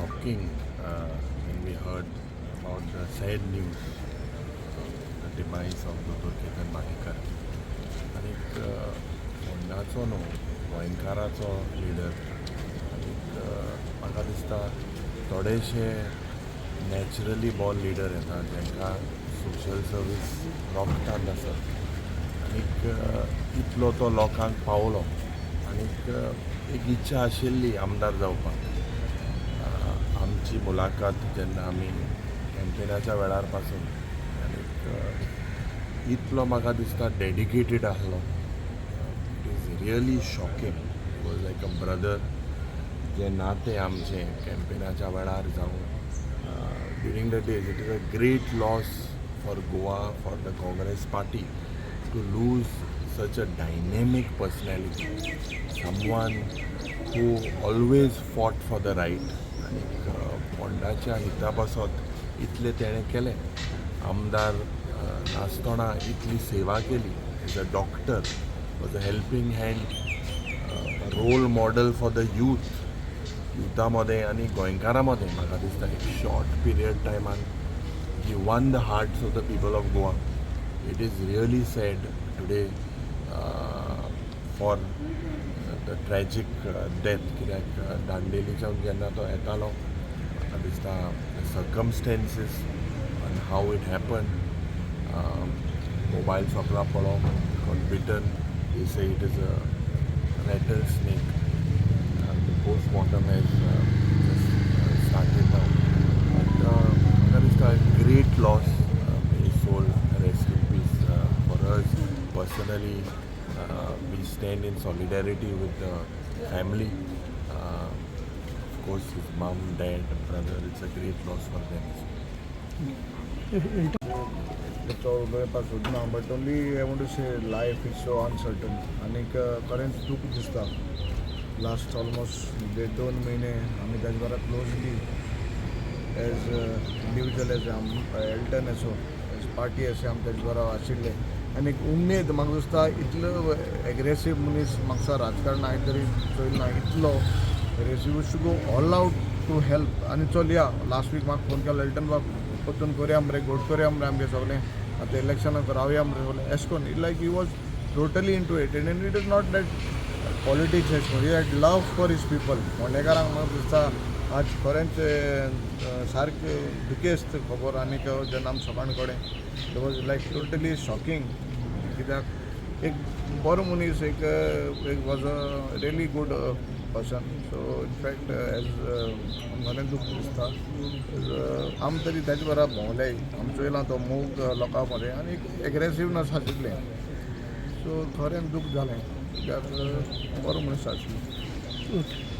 shocking when we heard about the sad news, the demise of Dr. Ketan Bhatikar. आनीक फोंडाचो न्हू, गोंयकाराचो leader. आनीक म्हाका दिसता थोडेशे नॅचरली बॉर्न लिडर येता, जांकां सोशल सर्वीस रोगतांत आसा. आनीक इतलो तो लोकांक पावलो आनीक एक इच्छा आशिल्ली आमदार जावपाक. आमची मुलाखत जेन्ना आमी कॅम्पेनाच्या वेळार पासून, आनीक इतलो म्हाका दिसता डेडिकेटेड आसलो. It is really shocking. Was like a brother. जें नातें आमचें कॅम्पेनाच्या वेळार जावं during the days, it is a great loss for Goa, for the Congress party, to lose such a dynamic personality, someone who always fought for the right. आनीक फोंडाच्या हिता पासत इतलें तेणें केलें. आमदार नासतना इतली सेवा केली. As a doctor, was a helping hand, role model for the youth, युथा मदें आनी गोंयकारां मदें. म्हाका दिसता एक शॉर्ट पिरियड टायमान he won the hearts of the people of Goa. It is really sad today for the tragic death, कित्याक दांडेलीच्यान जेन्ना तो येतालो, म्हाका दिसता circumstances and how it happen, mobile सोपला पडलो, got bitten. They say it is a rattlesnake. The postmortem has just started now. But म्हाका दिसता great loss. May his soul rest in peace. For us personally, we stand in solidarity with the family. Of course, his mom, dad, brother, it's a great loss for them. तो उलोवपाक सोदना, but only I want to say life is so uncertain. आनीक खरेंच दूख दिसता. Last almost देड दोन म्हयने आमी ताजे बरोबर closely as individual, as Alton असो, एज पार्टी अशें आमी ताजे बरोबर आशिल्ले. आनी एक उमेद म्हाका दिसता, इतलो एग्रेसीव मनीस म्हाका राजकारणां हांवें तरी चोयल ना. इतलो aggressive to go all out to help. आनी चल या, लास्ट वीक म्हाका फोन केलो, "एल्टन बाब, परतून करया मरे, गोट करया मरे, आमगे सगळें आतां इलेक्शनाक रावया मरे सगळें," एशें करून. Like he was totally into it, and it is not that politics एशें करून. He had love for his people. फोंडेकारांक म्हाका दिसता आज खरेंच सारकें दुखेस्त खबर. आनीक जेन्ना आमी सकाळ कडेन, it was like totally shocking, कित्याक एक बरो मनीस, एक एक was a really good person. So in fact, as खरें दूख दिसता. आमी तरी ताजे बरोबर भोंवले, आमी चोयलां तो मोग लोकां मदें आनी एक एग्रेसिवनस आशिल्लें. सो खरें दूख जालें, कित्याक बरो मनीस आशिल्लो. ओके.